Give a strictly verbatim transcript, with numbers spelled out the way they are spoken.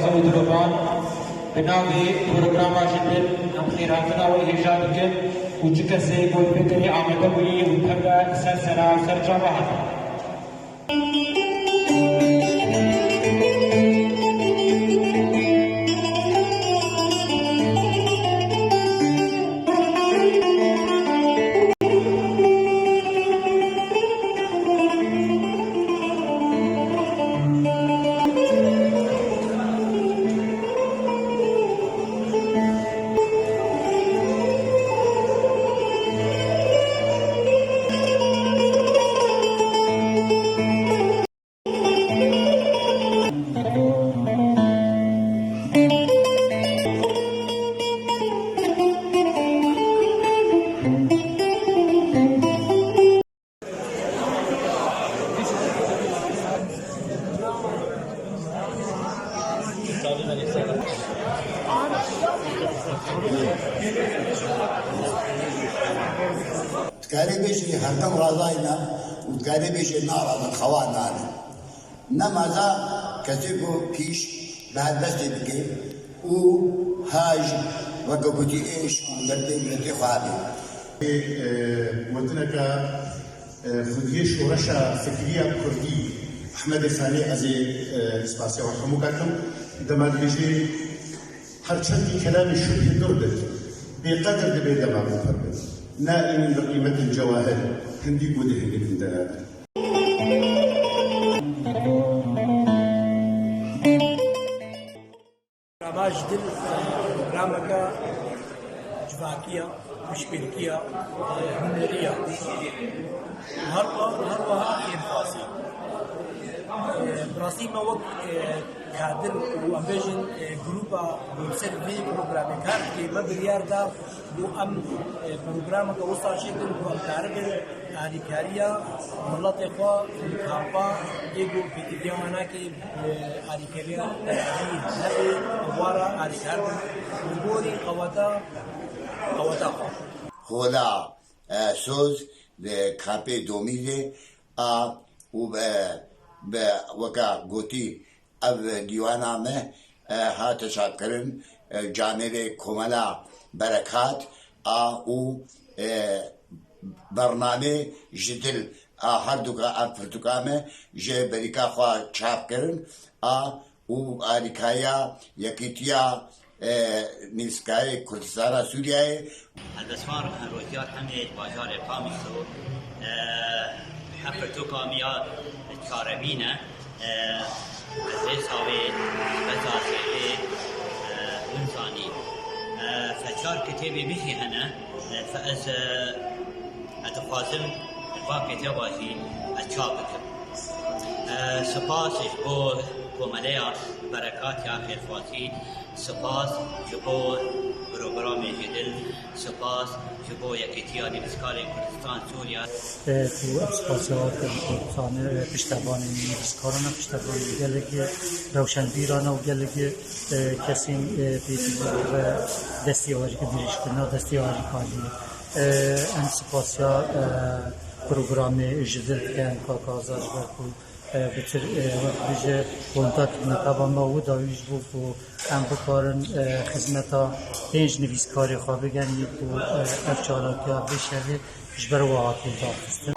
Xew û dilovan bi navê programa ji dil em xêrhatina wê hêja dikin û çi kesê ku li Pêkerê amade bûyî û tevde ser sera û ser çava hate. Dikarê bêjî herdem razayî ne û dikarê bêjî narazin xewa nane. Nemaza kesê ku pîş bi helbestê dike û ha jî weke gotî êş û derdê miletê xwe hebe. Ê, e, gotineke, e, xwediyê şoreşa fikriya kurdî Ehmedê Xanê ez ê, e, spasiya we hemû kekim. Dema dibêje her çendî kelamê şubhê dur bit, bêqedir dibe dema ku pir bit. Na înin bi qîmetin cewahir, hindî ku dihêlin de. Rama ji dil, e, programeke civakî ye, piştgirîkî ye, e, hunerî ye. Her wa-, her wiha xêrxwazî. E, bi rastî me wek, e, kadir û em bêjin, e, grûpa ku li ser vê programê kar dike, me biryar da ku em, e, programeke wisa çêkin ku em karibin alîkariya miletê xwe li kampa ê ku pêdiviya me nake, e, alîkariya derveyî hebe, wara alîkar bin li gorî qeweta, qeweta xwe. Hola, e, soz li kampê Domîzê a û be, be weka gotî, ev dîwana me, e, hate çapkirin, e, camêrê Komela Berekat a û, e, bernamê ji dil a herduka ev pirtûka me ji berîka xwe çap kirin a û alîkariya Yekîtiya, e, Nivîskarê Kurdistana Sûriyeyê. Helbestvan Rojiyar Hemê bajarê Qamişlo, e, ev pirtûka min ya çaremîn e. E, ez ê savê beza zêdê, e, win zanî. E, feçar kitêbê min jî hene. E, fe ez, e, ez dixwazim va kitêba jî ez çap bikim. E, spas ji bo komeleya Berekatiya Xêrxwazî, spas ji bo programê Ji Dil, spas ji bo Yekîtiya Nivîskarên Kurdistan Sûriye. E, ku ev spasiya we kir, ku dizane, e, piştevanên nivîskaran e, piştevanên gelekî rewşenbîran e û gelekî, e, kesên, e, pêdivî ve destê we jî dirêjkirina destê we jî kajî. E, em spasiya, e, programê Ji Dil dikin, Kak Azad, ji ber ku e, bi tir, e, wek bije kontak me teba me û dawî ji bo ku em bikarin, e, xizmeta tên ji nivîskarê xwe bigerin, yê ku, e, ev çalakiya vê şevê ji ber we hatiye daxistin.